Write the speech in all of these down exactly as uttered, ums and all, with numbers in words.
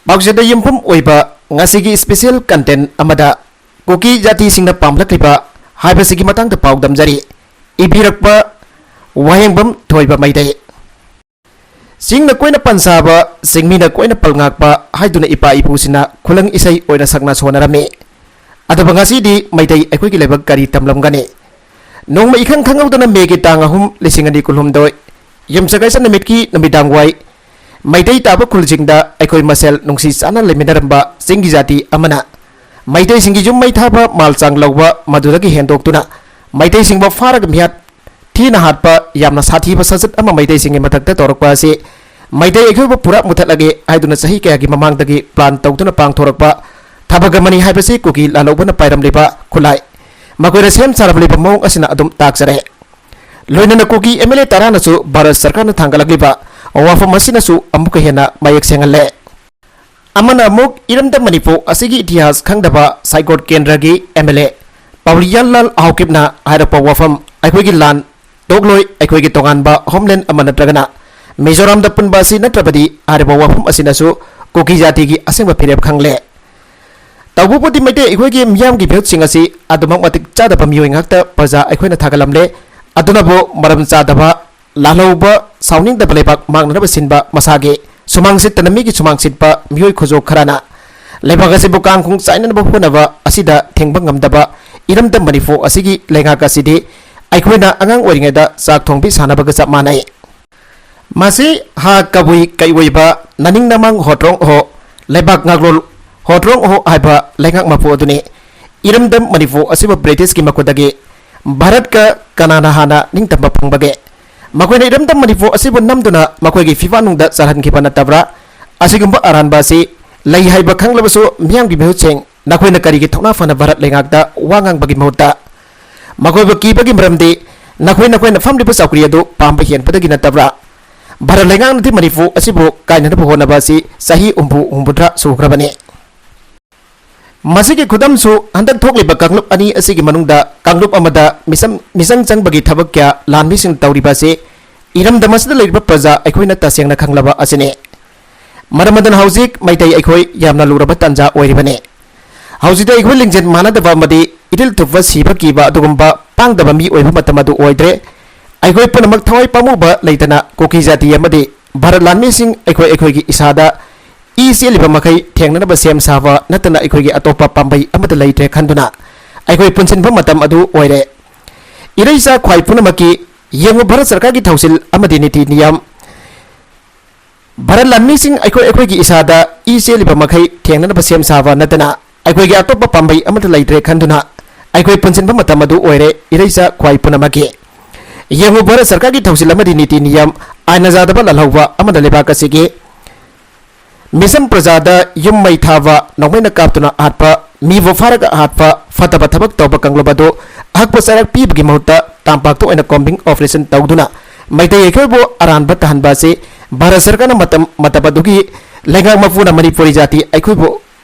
ꯄꯥꯎꯖꯦꯜꯗ ꯌꯨꯝꯐꯝ ꯑꯣꯏꯕ ꯉꯁꯤꯒꯤ special content ꯑꯃꯗ ꯀꯨꯀꯤ ꯖꯥꯇꯤꯁꯤꯡꯅ ꯄꯥꯝꯂꯛꯂꯤꯕ ꯍꯥꯏꯕꯁꯤꯒꯤ ꯃꯇꯥꯡꯗ ꯄꯥꯎꯗꯝꯖꯔꯤ꯫ ꯏꯕꯤꯔꯛꯄ ꯋꯥꯍꯦꯡꯕꯝ ꯊꯣꯏꯕ ꯃꯩꯇꯩ꯫ "ꯆꯤꯡꯅ ꯀꯣꯏꯅ ꯄꯟꯁꯥꯕ, ꯆꯤꯡꯃꯤꯅ ꯀꯣꯏꯅ ꯄꯜꯉꯥꯛꯄ" ꯍꯥꯏꯗꯨꯅ ꯏꯄꯥ ꯏꯄꯨꯁꯤꯅ ꯈꯨꯂꯪ ꯏꯁꯩ ꯑꯣꯏꯅ ꯁꯛꯅ ꯁꯣꯟꯅꯔꯝꯃꯤ꯫ ꯑꯗꯨꯕꯨ ꯉꯁꯤꯗꯤ ꯃꯩꯇꯩ ꯑꯩꯈꯣꯏꯒꯤ ꯂꯥꯏꯕꯛ ꯀꯔꯤ ꯇꯝꯂꯝꯒꯅꯤ? ꯅꯣꯡꯃ ꯏꯈꯪ ꯈꯪꯍꯧꯗꯅ ꯃꯦꯒꯤ ꯇꯥꯡ ꯑꯍꯨꯝ, ꯂꯤꯁꯤꯡ ꯑꯅꯤ ꯀꯨꯟꯍꯨꯝꯗꯣꯏ, ꯌꯨꯝꯁꯀꯩꯁ ꯅꯨꯃꯤꯠꯀꯤ ꯅꯨꯃꯤꯗꯥꯡ ꯋꯥꯏ, ꯃꯩꯇꯩ ꯇꯥꯕ ꯈꯨꯜꯁꯤꯡꯗ ꯑꯩꯈꯣꯏ ꯃꯁꯦꯜ ꯅꯨꯡꯁꯤ ꯆꯥꯟꯅ ꯂꯩꯃꯤꯟꯅꯔꯝꯕ ꯆꯤꯡꯒꯤ ꯖꯥꯇꯤ ꯑꯃꯅ ꯃꯩꯇꯩꯁꯤꯡꯒꯤ ꯌꯨꯝ ꯃꯩ ꯊꯥꯕ, ꯃꯥꯜ ꯆꯥꯡ ꯂꯧꯕ, ꯃꯗꯨꯗꯒꯤ ꯍꯦꯟꯗꯣꯛꯇꯨꯅ ꯃꯩꯇꯩꯁꯤꯡꯕꯨ ꯐꯥꯔꯒ ꯃꯤꯍꯥꯠ ꯊꯤꯅ ꯍꯥꯠꯄ ꯌꯥꯝꯅ ꯁꯥꯊꯤꯕ ꯁꯥꯖꯠ ꯑꯃ ꯃꯩꯇꯩꯁꯤꯡꯒꯤ ꯃꯊꯛꯇ ꯇꯧꯔꯛꯄ ꯑꯁꯤ ꯃꯩꯇꯩ ꯑꯩꯈꯣꯏꯕꯨ ꯄꯨꯔꯥ ꯃꯨꯊꯠꯂꯒꯦ ꯍꯥꯏꯗꯨꯅ ꯆꯍꯤ ꯀꯌꯥꯒꯤ ꯃꯃꯥꯡꯗꯒꯤ plan ꯇꯧꯗꯨꯅ ꯄꯥꯡꯊꯣꯔꯛꯄ ꯊꯕꯛ ꯑꯃꯅꯤ ꯍꯥꯏꯕꯁꯤ ꯀꯨꯀꯤ ꯂꯥꯜꯍꯧꯕꯅ ꯄꯥꯏꯔꯝꯂꯤꯕ ꯈꯨꯠꯂꯥꯏ, ꯃꯈꯣꯏꯅ ꯁꯦꯝ ꯁꯥꯔꯝꯂꯤꯕ ꯃꯑꯣꯡ ꯑꯁꯤꯅ ꯑꯗꯨꯝ ꯇꯥꯛꯆꯔꯦ꯫ ꯂꯣꯏꯅꯅ ꯀꯨꯀꯤ MLA ꯇꯔꯥꯅꯁꯨ ꯚꯥꯔꯠ ꯁꯔꯀꯥꯔꯅ ꯊꯥꯡꯒꯠꯂꯛꯂꯤꯕ ꯋꯥꯐꯝ ꯑꯁꯤꯅꯁꯨ ꯑꯃꯨꯛꯀ ꯍꯦꯟꯅ ꯃꯌꯦꯛ ꯁꯦꯡꯍꯜꯂꯦ꯫ ꯑꯃꯅ ꯑꯃꯨꯛ ꯏꯔꯝꯗꯝ ꯃꯅꯤꯄꯨꯔ ꯑꯁꯤꯒꯤ ꯏꯇꯤꯍꯥꯁ ꯈꯪꯗꯕ ꯁꯥꯏꯀꯣꯠ ꯀꯦꯟꯗ꯭ꯔꯒꯤ MLA ꯄꯥꯎꯂꯤꯌꯥꯟꯂꯥꯜ ꯍꯥꯎꯀꯤꯞꯅ ꯍꯥꯏꯔꯛꯄ ꯋꯥꯐꯝ, "ꯑꯩꯈꯣꯏꯒꯤ ꯂꯥꯟ ꯇꯣꯛꯂꯣꯏ, ꯑꯩꯈꯣꯏꯒꯤ ꯇꯣꯉꯥꯟꯕ homeland ꯑꯃ ꯅꯠꯇ꯭ꯔꯒꯅ ꯃꯤꯖꯣꯔꯥꯝꯗ ꯄꯨꯟꯕ ꯑꯁꯤ ꯅꯠꯇ꯭ꯔꯕꯗꯤ" ꯍꯥꯏꯔꯤꯕ ꯋꯥꯐꯝ ꯑꯁꯤꯅꯁꯨ ꯀꯨꯀꯤ ꯖꯥꯇꯤꯒꯤ ꯑꯁꯦꯡꯕ ꯐꯤꯔꯦꯞ ꯈꯪꯂꯦ꯫ ꯇꯧꯕꯕꯨꯗꯤ ꯃꯩꯇꯩ ꯑꯩꯈꯣꯏꯒꯤ ꯃꯤꯌꯥꯝꯒꯤ ꯃꯤꯍꯨꯠꯁꯤꯡ ꯑꯁꯤ ꯑꯗꯨꯃꯛ ꯃꯇꯤꯛ ꯆꯥꯗꯕ ꯃꯤꯑꯣꯏ ꯉꯥꯛꯇ ꯄ꯭ꯔꯖꯥ ꯑꯩꯈꯣꯏꯅ ꯊꯥꯒꯠꯂꯝꯂꯦ꯫ ꯑꯗꯨꯅꯕꯨ ꯃꯔꯝ ꯆꯥꯗꯕ, ꯂꯥꯜꯍꯧꯕ, ꯁꯥꯎꯅꯤꯡꯗꯕ ꯂꯩꯕꯥꯛ ꯃꯥꯡꯅꯅꯕ ꯁꯤꯟꯕ ꯃꯁꯥꯒꯤ ꯁꯨꯃꯥꯡ ꯁꯤꯠꯇꯅ ꯃꯤꯒꯤ ꯁꯨꯃꯥꯡ ꯁꯤꯠꯄ ꯃꯤꯑꯣꯏ ꯈꯨꯖꯣꯛ ꯈꯔꯅ ꯂꯩꯕꯥꯛ ꯑꯁꯤꯕꯨ ꯀꯥꯡꯈꯣꯡ ꯆꯥꯏꯅꯅꯕ ꯍꯣꯠꯅꯕ ꯑꯁꯤꯗ ꯊꯤꯡꯕ ꯉꯝꯗꯕ ꯏꯔꯝꯗꯝ ꯃꯅꯤꯄꯨꯔ ꯑꯁꯤꯒꯤ ꯂꯩꯉꯥꯛ ꯑꯁꯤꯗꯤ ꯑꯩꯈꯣꯏꯅ ꯑꯉꯥꯡ ꯑꯣꯏꯔꯤꯉꯩꯗ ꯆꯥꯛ ꯊꯣꯡꯕꯤ ꯁꯥꯟꯅꯕꯒ ꯆꯞ ꯃꯥꯟꯅꯩ꯫ ꯃꯁꯤ ꯍꯥ ꯀꯕꯨꯏ ꯀꯩꯑꯣꯏꯕ ꯅꯅꯤꯡ ꯅꯃꯥꯡ ꯍꯣꯇ꯭ꯔꯣꯡ ꯍꯣ, ꯂꯩꯕꯥꯛ ꯉꯥꯛꯂꯣꯜ ꯍꯣꯇ꯭ꯔꯣꯡ ꯍꯣ ꯍꯥꯏꯕ ꯂꯩꯉꯥꯛ ꯃꯄꯨ ꯑꯗꯨꯅꯤ꯫ ꯏꯔꯝꯗꯝ ꯃꯅꯤꯄꯨꯔ ꯑꯁꯤꯕꯨ ꯕ꯭ꯔꯤꯇꯤꯁꯀꯤ ꯃꯈꯨꯠꯇꯒꯤ ꯚꯥꯔꯠꯀ ꯀꯅꯥꯅ ꯍꯥꯟꯅ ꯅꯤꯡꯇꯝꯕ ꯐꯪꯕꯒꯦ? ꯃꯈꯣꯏꯅ ꯏꯔꯝꯗꯝ ꯃꯅꯤꯄꯨꯔ ꯑꯁꯤꯕꯨ ꯅꯝꯗꯨꯅ ꯃꯈꯣꯏꯒꯤ ꯐꯤꯕꯥꯛꯅꯨꯡꯗ ꯆꯜꯍꯟꯈꯤꯕ ꯅꯠꯇꯕ꯭ꯔꯥ? ꯑꯁꯤꯒꯨꯝꯕ ꯑꯔꯥꯟꯕ ꯑꯁꯤ ꯂꯩ ꯍꯥꯏꯕ ꯈꯪꯂꯕꯁꯨ ꯃꯤꯌꯥꯝꯒꯤ ꯃꯤꯍꯨꯠꯁꯤꯡ, ꯅꯈꯣꯏꯅ ꯀꯔꯤꯒꯤ ꯊꯧꯅꯥ ꯐꯅ ꯚꯥꯔꯠ ꯂꯩꯉꯥꯛꯇ ꯋꯥ ꯉꯥꯡꯕꯒꯤ ꯃꯍꯨꯠꯇ ꯃꯈꯣꯏꯕꯨ ꯀꯤꯕꯒꯤ ꯃꯔꯝꯗꯤ ꯅꯈꯣꯏ, ꯅꯈꯣꯏꯅ ꯐꯝꯂꯤꯕ ꯆꯧꯀ꯭ꯔꯤ ꯑꯗꯨ ꯄꯥꯝꯕ ꯍꯦꯟꯕꯗꯒꯤ ꯅꯠꯇꯕ꯭ꯔꯥ? ꯚꯥꯔꯠ ꯂꯩꯉꯥꯛꯅꯗꯤ ꯃꯅꯤꯄꯨꯔ ꯑꯁꯤꯕꯨ ꯀꯥꯏꯅꯅꯕ ꯍꯣꯠꯅꯕ ꯑꯁꯤ ꯆꯍꯤ ꯍꯨꯝꯐꯨ ꯍꯨꯝꯐꯨꯇꯔꯥ ꯁꯨꯈ꯭ꯔꯕꯅꯤ꯫ ꯃꯁꯤꯒꯤ ꯈꯨꯗꯝꯁꯨ ꯍꯟꯗꯛ ꯊꯣꯛꯂꯤꯕ ꯀꯥꯡꯂꯨꯞ ꯑꯅꯤ ꯑꯁꯤꯒꯤ ꯃꯅꯨꯡꯗ ꯀꯥꯡꯂꯨꯞ ꯑꯃꯗ ꯃꯤꯆꯪ, ꯃꯤꯆꯪ ꯆꯪꯕꯒꯤ ꯊꯕꯛ ꯀꯌꯥ ꯂꯥꯟꯃꯤꯁꯤꯡ ꯇꯧꯔꯤꯕ ꯑꯁꯤ ꯏꯔꯝꯗꯝ ꯑꯁꯤꯗ ꯂꯩꯔꯤꯕ ꯄ꯭ꯔꯖꯥ ꯑꯩꯈꯣꯏꯅ ꯇꯁꯦꯡꯅ ꯈꯪꯂꯕ ꯑꯁꯤꯅꯤ꯫ ꯃꯔꯝ ꯑꯗꯨꯅ ꯍꯧꯖꯤꯛ ꯃꯩꯇꯩ ꯑꯩꯈꯣꯏ ꯌꯥꯝꯅ ꯂꯨꯔꯕ ꯇꯥꯟꯖꯥ ꯑꯣꯏꯔꯤꯕꯅꯤ꯫ ꯍꯧꯖꯤꯛꯇꯤ ꯑꯩꯈꯣꯏ ꯂꯤꯡꯖꯦꯜ ꯃꯥꯟꯅꯗꯕ ꯑꯃꯗꯤ ꯏꯔꯤꯜ ꯊꯨꯞꯄ ꯁꯤꯕ ꯀꯤꯕ ꯑꯗꯨꯒꯨꯝꯕ ꯄꯥꯡꯗꯕ ꯃꯤ ꯑꯣꯏꯕ ꯃꯇꯝ ꯑꯗꯨ ꯑꯣꯏꯗ꯭ꯔꯦ꯫ ꯑꯩꯈꯣꯏ ꯄꯨꯝꯅꯃꯛ ꯊꯋꯥꯏ ꯄꯥꯝꯃꯨꯕ ꯂꯩꯇꯅ ꯀꯨꯀꯤ ꯖꯥꯇꯤ ꯑꯃꯗꯤ ꯚꯥꯔꯠ ꯂꯥꯟꯃꯤꯁꯤꯡ ꯑꯩꯈꯣꯏ ꯑꯩꯈꯣꯏꯒꯤ ꯏꯁꯥꯗ ꯏ ꯆꯦꯜꯂꯤꯕ ꯃꯈꯩ ꯊꯦꯡꯅꯅꯕ ꯁꯦꯝ ꯁꯥꯕ ꯅꯠꯇꯅ ꯑꯩꯈꯣꯏꯒꯤ ꯑꯇꯣꯞꯄ ꯄꯥꯝꯕꯩ ꯑꯃꯠꯇ ꯂꯩꯇ꯭ꯔꯦ ꯈꯟꯗꯨꯅ ꯑꯩꯈꯣꯏ ꯄꯨꯟꯁꯤꯟꯕ ꯃꯇꯝ ꯑꯗꯨ ꯑꯣꯏꯔꯦ꯫ ꯏꯔꯩꯆꯥ ꯈ꯭ꯋꯥꯏ ꯄꯨꯝꯅꯃꯛꯀꯤ ꯌꯦꯡꯉꯨ, ꯚꯥꯔꯠ ꯁꯔꯀꯥꯔꯒꯤ ꯊꯧꯁꯤꯜ ꯑꯃꯗꯤ ꯅꯤꯇꯤ ꯅꯤꯌꯝ, ꯚꯥꯔꯠ ꯂꯥꯟꯃꯤꯁꯤꯡ ꯑꯩꯈꯣꯏ ꯑꯩꯈꯣꯏꯒꯤ ꯏꯁꯥꯗ ꯏ ꯆꯦꯜꯂꯤꯕ ꯃꯈꯩ ꯊꯦꯡꯅꯅꯕ ꯁꯦꯝ ꯁꯥꯕ ꯅꯠꯇꯅ ꯑꯩꯈꯣꯏꯒꯤ ꯑꯇꯣꯞꯄ ꯄꯥꯝꯕꯩ ꯑꯃꯠꯇ ꯂꯩꯇ꯭ꯔꯦ ꯈꯟꯗꯨꯅ ꯑꯩꯈꯣꯏ ꯄꯨꯟꯁꯤꯟꯕ ꯃꯇꯝ ꯑꯗꯨ ꯑꯣꯏꯔꯦ ꯏꯔꯩꯆꯥ ꯈ꯭ꯋꯥꯏ ꯄꯨꯝꯅꯃꯛꯀꯤ꯫ ꯌꯦꯡꯉꯨ, ꯚꯥꯔꯠ ꯁꯔꯀꯥꯔꯒꯤ ꯊꯧꯁꯤꯜ ꯑꯃꯗꯤ ꯅꯤꯇꯤ ꯅꯤꯌꯝ, ꯑꯥꯏꯟꯅ ꯌꯥꯗꯕ ꯂꯥꯜꯍꯧꯕ ꯑꯃꯅ ꯂꯩꯕꯥꯛ ꯑꯁꯤꯒꯤ ꯃꯤꯁꯝ ꯄ꯭ꯔꯖꯥꯗ ꯌꯨꯝ ꯃꯩ ꯊꯥꯕ, ꯅꯣꯡꯃꯩꯅ ꯀꯥꯞꯇꯨꯅ ꯍꯥꯠꯄ, ꯃꯤꯕꯨ ꯐꯥꯔꯒ ꯍꯥꯠꯄ, ꯐꯠꯇꯕ ꯊꯕꯛ ꯇꯧꯕ ꯀꯥꯡꯂꯨꯞ ꯑꯗꯨ ꯑꯍꯛꯄ ꯆꯩꯔꯥꯛ ꯄꯤꯕꯒꯤ ꯃꯍꯨꯠꯇ ꯇꯝꯄꯥꯛꯇ ꯑꯣꯏꯅ ꯀꯣꯝꯕꯤꯡ ꯑꯣꯄꯔꯦꯁꯟ ꯇꯧꯗꯨꯅ ꯃꯩꯇꯩ ꯑꯩꯈꯣꯏꯕꯨ ꯑꯔꯥꯟꯕ ꯇꯥꯍꯟꯕ ꯑꯁꯤ ꯚꯥꯔꯠ ꯁꯔꯀꯥꯔꯅ ꯃꯇꯝ ꯃꯇꯝ ꯑꯗꯨꯒꯤ ꯂꯩꯉꯥꯛ ꯃꯄꯨꯅ ꯃꯅꯤꯄꯨꯔꯤ ꯖꯥꯇꯤ ꯑꯩꯈꯣꯏꯕꯨ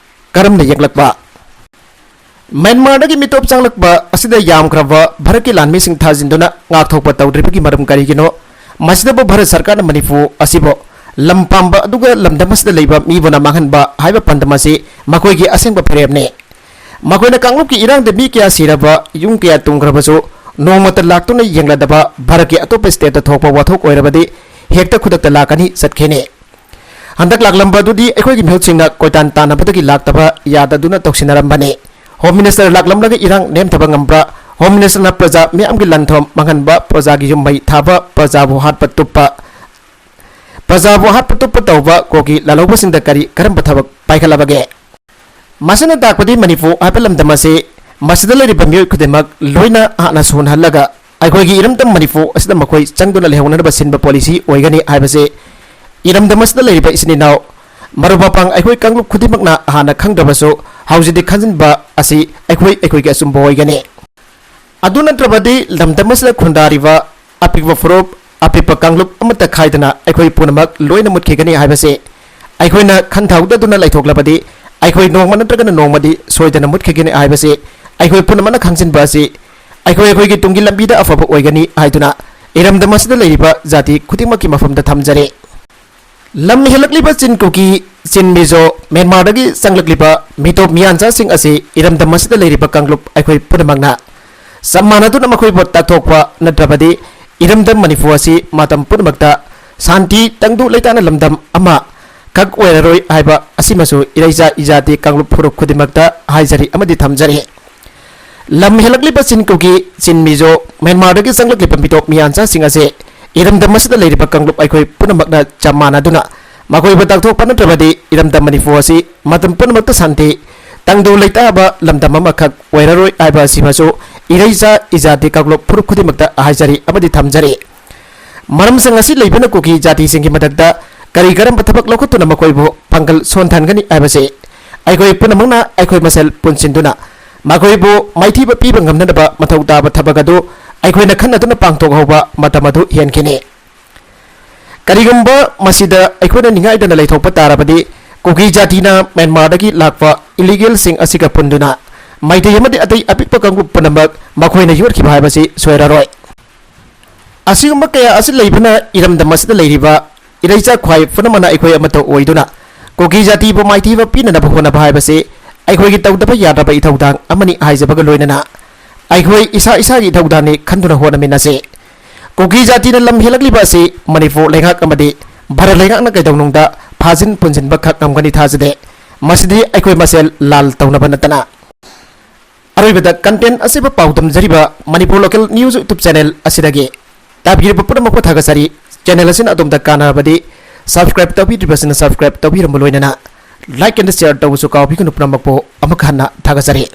ꯀꯔꯝꯅ ꯌꯦꯛꯂꯛꯄ? ꯃ꯭ꯌꯥꯟꯃꯥꯔꯗꯒꯤ ꯃꯤꯇꯣꯞ ꯆꯪꯂꯛꯄ ꯑꯁꯤꯗ ꯌꯥꯝꯈ꯭ꯔꯕ ꯚꯥꯔꯠꯀꯤ ꯂꯥꯟꯃꯤꯁꯤꯡ ꯊꯥꯖꯤꯟꯗꯨꯅ ꯉꯥꯛꯊꯣꯛꯄ ꯇꯧꯗ꯭ꯔꯤꯕꯒꯤ ꯃꯔꯝ ꯀꯔꯤꯒꯤꯅꯣ? ꯃꯁꯤꯗꯕꯨ ꯚꯥꯔꯠ ꯁꯔꯀꯥꯔꯅ ꯃꯅꯤꯄꯨꯔ ꯑꯁꯤꯕꯨ ꯂꯝ ꯄꯥꯝꯕ ꯑꯗꯨꯒ ꯂꯝꯗꯝ ꯑꯁꯤꯗ ꯂꯩꯕ ꯃꯤꯕꯨꯅ ꯃꯥꯡꯍꯟꯕ ꯍꯥꯏꯕ ꯄꯥꯟꯗꯝ ꯑꯁꯤ ꯃꯈꯣꯏꯒꯤ ꯑꯁꯦꯡꯕ ꯐꯤꯔꯦꯞꯅꯤ꯫ ꯃꯈꯣꯏꯅ ꯀꯥꯡꯂꯨꯞꯀꯤ ꯏꯔꯥꯡꯗ ꯃꯤ ꯀꯌꯥ ꯁꯤꯔꯕ, ꯌꯨꯝ ꯀꯌꯥ ꯇꯨꯝꯈ꯭ꯔꯕꯁꯨ ꯅꯣꯡꯃꯇ ꯂꯥꯛꯇꯨꯅ ꯌꯦꯡꯂꯗꯕ ꯚꯥꯔꯠꯀꯤ ꯑꯇꯣꯞꯄ ꯁ꯭ꯇꯦꯠꯇ ꯊꯣꯛꯄ ꯋꯥꯊꯣꯛ ꯑꯣꯏꯔꯕꯗꯤ ꯍꯦꯛꯇ ꯈꯨꯗꯛꯇ ꯂꯥꯛꯀꯅꯤ, ꯆꯠꯈꯤꯅꯤ꯫ ꯍꯟꯗꯛ ꯂꯥꯛꯂꯝꯕ ꯑꯗꯨꯗꯤ ꯑꯩꯈꯣꯏꯒꯤ ꯃꯤꯍꯨꯠꯁꯤꯡꯅ ꯀꯣꯏꯇꯥꯟ ꯇꯥꯟꯅꯕꯗꯒꯤ ꯂꯥꯛꯇꯕ ꯌꯥꯗꯗꯨꯅ ꯇꯧꯁꯤꯟꯅꯔꯝꯕꯅꯤ꯫ ꯍꯣꯝ ꯃꯤꯅꯤꯁꯇꯔ ꯂꯥꯛꯂꯝꯂꯒ ꯏꯔꯥꯡ ꯅꯦꯝꯊꯕ ꯉꯝꯕ꯭ꯔꯥ? ꯍꯣꯝ ꯃꯤꯅꯤꯁꯇꯔꯅ ꯄ꯭ꯔꯖꯥ ꯃꯤꯌꯥꯝꯒꯤ ꯂꯟ ꯊꯨꯝ ꯃꯥꯡꯍꯟꯕ, ꯄ꯭ꯔꯖꯥꯒꯤ ꯌꯨꯝ ꯃꯩ ꯊꯥꯕ, ꯄ꯭ꯔꯖꯥꯕꯨ ꯍꯥꯠꯄ ꯇꯨꯞꯄ, ꯄ꯭ꯔꯖꯥꯕꯨ ꯍꯥꯠꯄ ꯇꯨꯞꯄ ꯇꯧꯕ ꯀꯨꯀꯤ ꯂꯥꯜꯍꯧꯕꯁꯤꯡꯗ ꯀꯔꯤ ꯀꯔꯝꯕ ꯊꯕꯛ ꯄꯥꯏꯈꯠꯂꯕꯒꯦ? ꯃꯁꯤꯅ ꯇꯥꯛꯄꯗꯤ ꯃꯅꯤꯄꯨꯔ ꯍꯥꯏꯕ ꯂꯝꯗꯝ ꯑꯁꯤ ꯃꯁꯤꯗ ꯂꯩꯔꯤꯕ ꯃꯤꯑꯣꯏ ꯈꯨꯗꯤꯡꯃꯛ ꯂꯣꯏꯅ ꯍꯥꯟꯅ ꯁꯨꯍꯜꯂꯒ ꯑꯩꯈꯣꯏꯒꯤ ꯏꯔꯝꯗꯝ ꯃꯅꯤꯄꯨꯔ ꯑꯁꯤꯗ ꯃꯈꯣꯏ ꯆꯪꯗꯨꯅ ꯂꯩꯍꯧꯅꯅꯕ ꯁꯤꯟꯕ ꯄꯣꯂꯤꯁꯤ ꯑꯣꯏꯒꯅꯤ ꯍꯥꯏꯕꯁꯤ ꯏꯔꯝꯗꯝ ꯑꯁꯤꯗ ꯂꯩꯔꯤꯕ ꯏꯆꯤꯟ ꯏꯅꯥꯎ ꯃꯔꯨꯞ ꯃꯄꯥꯡ ꯑꯩꯈꯣꯏ ꯀꯥꯡꯂꯨꯞ ꯈꯨꯗꯤꯡꯃꯛꯅ ꯍꯥꯟꯅ ꯈꯪꯗ꯭ꯔꯕꯁꯨ ꯍꯧꯖꯤꯛꯇꯤ ꯈꯪꯖꯤꯟꯕ ꯑꯁꯤ ꯑꯩꯈꯣꯏ ꯑꯩꯈꯣꯏꯒꯤ ꯑꯆꯨꯝꯕ ꯑꯣꯏꯒꯅꯤ꯫ ꯑꯗꯨ ꯅꯠꯇ꯭ꯔꯕꯗꯤ ꯂꯝꯗꯝ ꯑꯁꯤꯗ ꯈꯨꯟꯗꯥꯔꯤꯕ ꯑꯄꯤꯛꯄ ꯐꯨꯔꯨꯞ, ꯑꯄꯤꯛꯄ ꯀꯥꯡꯂꯨꯞ ꯑꯃꯠꯇ ꯈꯥꯏꯗꯅ ꯑꯩꯈꯣꯏ ꯄꯨꯝꯅꯃꯛ ꯂꯣꯏꯅ ꯃꯨꯠꯈꯤꯒꯅꯤ ꯍꯥꯏꯕꯁꯤ ꯑꯩꯈꯣꯏꯅ ꯈꯟꯊꯍꯧꯗꯗꯨꯅ ꯂꯩꯊꯣꯛꯂꯕꯗꯤ ꯑꯩꯈꯣꯏ ꯅꯣꯡꯃ ꯅꯠꯇ꯭ꯔꯒꯅ ꯅꯣꯡꯃꯗꯤ ꯁꯣꯏꯗꯅ ꯃꯨꯠꯈꯤꯒꯅꯤ ꯍꯥꯏꯕꯁꯤ ꯑꯩꯈꯣꯏ ꯄꯨꯝꯅꯃꯛꯅ ꯈꯪꯖꯤꯟꯕ ꯑꯁꯤ ꯑꯩꯈꯣꯏ ꯑꯩꯈꯣꯏꯒꯤ ꯇꯨꯡꯒꯤ ꯂꯝꯕꯤꯗ ꯑꯐꯕ ꯑꯣꯏꯒꯅꯤ ꯍꯥꯏꯗꯨꯅ ꯏꯔꯝꯗꯝ ꯑꯁꯤꯗ ꯂꯩꯔꯤꯕ ꯖꯥꯇꯤ ꯈꯨꯗꯤꯡꯃꯛꯀꯤ ꯃꯐꯝꯗ ꯊꯝꯖꯔꯤ꯫ ꯂꯝ ꯍꯦꯜꯂꯛꯂꯤꯕ ꯆꯤꯟ ꯀꯨꯀꯤ, ꯆꯤꯟ ꯃꯤꯖꯣ, ꯃ꯭ꯌꯥꯟꯃꯥꯔꯗꯒꯤ ꯆꯪꯂꯛꯂꯤꯕ ꯃꯤꯇꯣꯞ ꯃꯤꯌꯥꯟꯆꯥꯁꯤꯡ ꯑꯁꯤ ꯏꯔꯝꯗꯝ ꯑꯁꯤꯗ ꯂꯩꯔꯤꯕ ꯀꯥꯡꯂꯨꯞ ꯑꯩꯈꯣꯏ ꯄꯨꯝꯅꯃꯛꯅ ꯆꯞ ꯃꯥꯟꯅꯗꯨꯅ ꯃꯈꯣꯏꯕꯨ ꯇꯥꯛꯊꯣꯛꯄ ꯅꯠꯇ꯭ꯔꯕꯗꯤ ꯏꯔꯝꯗꯝ ꯃꯅꯤꯄꯨꯔ ꯑꯁꯤ ꯃꯇꯝ ꯄꯨꯝꯅꯃꯛꯇ ꯁꯥꯟꯇꯤ, ꯇꯪꯗꯨ ꯂꯩꯇꯥꯅ ꯂꯝꯗꯝ ꯑꯃ ꯈꯛ ꯑꯣꯏꯔꯔꯣꯏ ꯍꯥꯏꯕ ꯑꯁꯤꯃꯁꯨ ꯏꯔꯩꯆꯥ ꯏꯖꯥꯇꯤ ꯀꯥꯡꯂꯨꯞ ꯐꯨꯔꯨꯞ ꯈꯨꯗꯤꯡꯃꯛꯇ ꯍꯥꯏꯖꯔꯤ ꯑꯃꯗꯤ ꯊꯝꯖꯔꯤ꯫ ꯂꯝ ꯍꯦꯜꯂꯛꯂꯤꯕ ꯆꯤꯟ ꯀꯨꯀꯤ, ꯆꯤꯟ ꯃꯤꯖꯣ, ꯃ꯭ꯌꯥꯟꯃꯥꯔꯗꯒꯤ ꯆꯪꯂꯛꯂꯤꯕ ꯃꯤꯇꯣꯞ ꯃꯤꯌꯥꯟꯆꯥꯁꯤꯡ ꯑꯁꯦ ꯏꯔꯝꯗꯝ ꯑꯁꯤꯗ ꯂꯩꯔꯤꯕ ꯀꯥꯡꯂꯨꯞ ꯑꯩꯈꯣꯏ ꯄꯨꯝꯅꯃꯛꯅ ꯆꯞ ꯃꯥꯟꯅꯗꯨꯅ ꯃꯈꯣꯏꯕꯨ ꯇꯥꯛꯊꯣꯛꯄ ꯅꯠꯇ꯭ꯔꯕꯗꯤ ꯏꯔꯝꯗꯝ ꯃꯅꯤꯄꯨꯔ ꯑꯁꯤ ꯃꯇꯝ ꯄꯨꯝꯅꯃꯛꯇ ꯁꯥꯟꯇꯤ, ꯇꯪꯗꯨ ꯂꯩꯇꯥꯕ ꯂꯝꯗꯝ ꯑꯃꯈꯛ ꯑꯣꯏꯔꯔꯣꯏ ꯍꯥꯏꯕ ꯑꯁꯤꯃꯁꯨ ꯏꯔꯩꯆꯥ ꯏꯖꯥꯇꯤ ꯀꯥꯡꯂꯨꯞ ꯐꯨꯔꯨꯞ ꯈꯨꯗꯤꯡꯃꯛꯇ ꯍꯥꯏꯖꯔꯤ ꯑꯃꯗꯤ ꯊꯝꯖꯔꯤ꯫ ꯃꯔꯝꯁꯤꯡ ꯑꯁꯤ ꯂꯩꯕꯅ ꯀꯨꯀꯤ ꯖꯥꯇꯤꯁꯤꯡꯒꯤ ꯃꯊꯛꯇ ꯀꯔꯤ ꯀꯔꯝꯕ ꯊꯕꯛ ꯂꯧꯈꯠꯇꯨꯅ ꯃꯈꯣꯏꯕꯨ ꯄꯥꯡꯒꯜ ꯁꯣꯟꯊꯍꯟꯒꯅꯤ ꯍꯥꯏꯕꯁꯤ ꯑꯩꯈꯣꯏ ꯄꯨꯝꯅꯃꯛꯅ ꯑꯩꯈꯣꯏ ꯃꯁꯦꯜ ꯄꯨꯟꯁꯤꯟꯗꯨꯅ ꯃꯈꯣꯏꯕꯨ ꯃꯥꯏꯊꯤꯕ ꯄꯤꯕ ꯉꯝꯅꯅꯕ ꯃꯊꯧ ꯇꯥꯕ ꯊꯕꯛ ꯑꯗꯨ ꯑꯩꯈꯣꯏꯅ ꯈꯟꯅꯗꯨꯅ ꯄꯥꯡꯊꯣꯛꯍꯧꯕ ꯃꯇꯝ ꯑꯗꯨ ꯍꯦꯟꯈꯤꯅꯤ꯫ ꯀꯔꯤꯒꯨꯝꯕ ꯃꯁꯤꯗ ꯑꯩꯈꯣꯏꯅ ꯅꯤꯡꯉꯥꯏꯗꯅ ꯂꯩꯊꯣꯛꯄ ꯇꯥꯔꯕꯗꯤ ꯀꯨꯀꯤ ꯖꯥꯇꯤꯅ ꯃ꯭ꯌꯥꯟꯃꯥꯔꯗꯒꯤ ꯂꯥꯛꯄ ꯏꯂꯤꯒꯦꯜꯁꯤꯡ ꯑꯁꯤꯒ ꯄꯨꯟꯗꯨꯅ ꯃꯩꯇꯩ ꯑꯃꯗꯤ ꯑꯇꯩ ꯑꯄꯤꯛꯄ ꯀꯥꯡꯂꯨꯞ ꯄꯨꯝꯅꯃꯛ ꯃꯈꯣꯏꯅ ꯌꯣꯠꯈꯤꯕ ꯍꯥꯏꯕꯁꯤ ꯁꯣꯏꯔꯔꯣꯏ꯫ ꯑꯁꯤꯒꯨꯝꯕ ꯀꯌꯥ ꯑꯁꯤ ꯂꯩꯕꯅ ꯏꯔꯝꯗꯝ ꯑꯁꯤꯗ ꯂꯩꯔꯤꯕ ꯏꯔꯩꯆꯥ ꯈ꯭ꯋꯥꯏ ꯄꯨꯝꯅꯃꯛꯅ ꯑꯩꯈꯣꯏ ꯑꯃꯠꯇ ꯑꯣꯏꯗꯨꯅ ꯀꯨꯀꯤ ꯖꯥꯇꯤꯕꯨ ꯃꯥꯏꯊꯤꯕ ꯄꯤꯅꯅꯕ ꯍꯣꯠꯅꯕ ꯍꯥꯏꯕꯁꯤ ꯑꯩꯈꯣꯏꯒꯤ ꯇꯧꯗꯕ ꯌꯥꯗ꯭ꯔꯕ ꯏꯊꯧꯗꯥꯡ ꯑꯃꯅꯤ ꯍꯥꯏꯖꯕꯒ ꯂꯣꯏꯅꯅ ꯑꯩꯈꯣꯏ ꯏꯁꯥ ꯏꯁꯥꯒꯤ ꯏꯊꯧꯗꯥꯡꯅꯤ ꯈꯟꯗꯨꯅ ꯍꯣꯠꯅꯃꯤꯟꯅꯁꯤ꯫ ꯀꯨꯀꯤ ꯖꯥꯇꯤꯅ ꯂꯝ ꯍꯦꯜꯂꯛꯂꯤꯕ ꯑꯁꯤ ꯃꯅꯤꯄꯨꯔ ꯂꯩꯉꯥꯛ ꯑꯃꯗꯤ ꯚꯥꯔꯠ ꯂꯩꯉꯥꯛꯅ ꯀꯩꯗꯧꯅꯨꯡꯗ ꯐꯥꯖꯤꯟ ꯄꯨꯟꯁꯤꯟꯕ ꯈꯛ ꯉꯝꯒꯅꯤ ꯊꯥꯖꯗꯦ꯫ ꯃꯁꯤꯗꯤ ꯑꯩꯈꯣꯏ ꯃꯁꯦꯜ ꯂꯥꯜ ꯇꯧꯅꯕ ꯅꯠꯇꯅ꯫ ꯑꯔꯣꯏꯕꯗ content ꯑꯁꯤꯕꯨ ꯄꯥꯎ ꯇꯝꯖꯔꯤꯕ Manipur Local News YouTube channel ꯑꯁꯤꯗꯒꯤ ꯇꯥꯕꯤꯔꯤꯕ ꯄꯨꯝꯅꯃꯛꯄꯨ ꯊꯥꯒꯠꯆꯔꯤ꯫ Channel ꯑꯁꯤꯅ ꯑꯗꯣꯝꯗ ꯀꯥꯟꯅꯔꯕꯗꯤ subscribe ꯇꯧꯕꯤꯗ꯭ꯔꯤꯕꯁꯤꯡꯅ subscribe ꯇꯧꯕꯤꯔꯝꯕ ꯂꯣꯏꯅꯅ like and share ꯇꯧꯕꯁꯨ ꯀꯥꯎꯕꯤꯒꯅꯨ꯫ ꯄꯨꯝꯅꯃꯛꯄꯨ ꯑꯃꯨꯛ ꯍꯟꯅ ꯊꯥꯒꯠꯆꯔꯤ꯫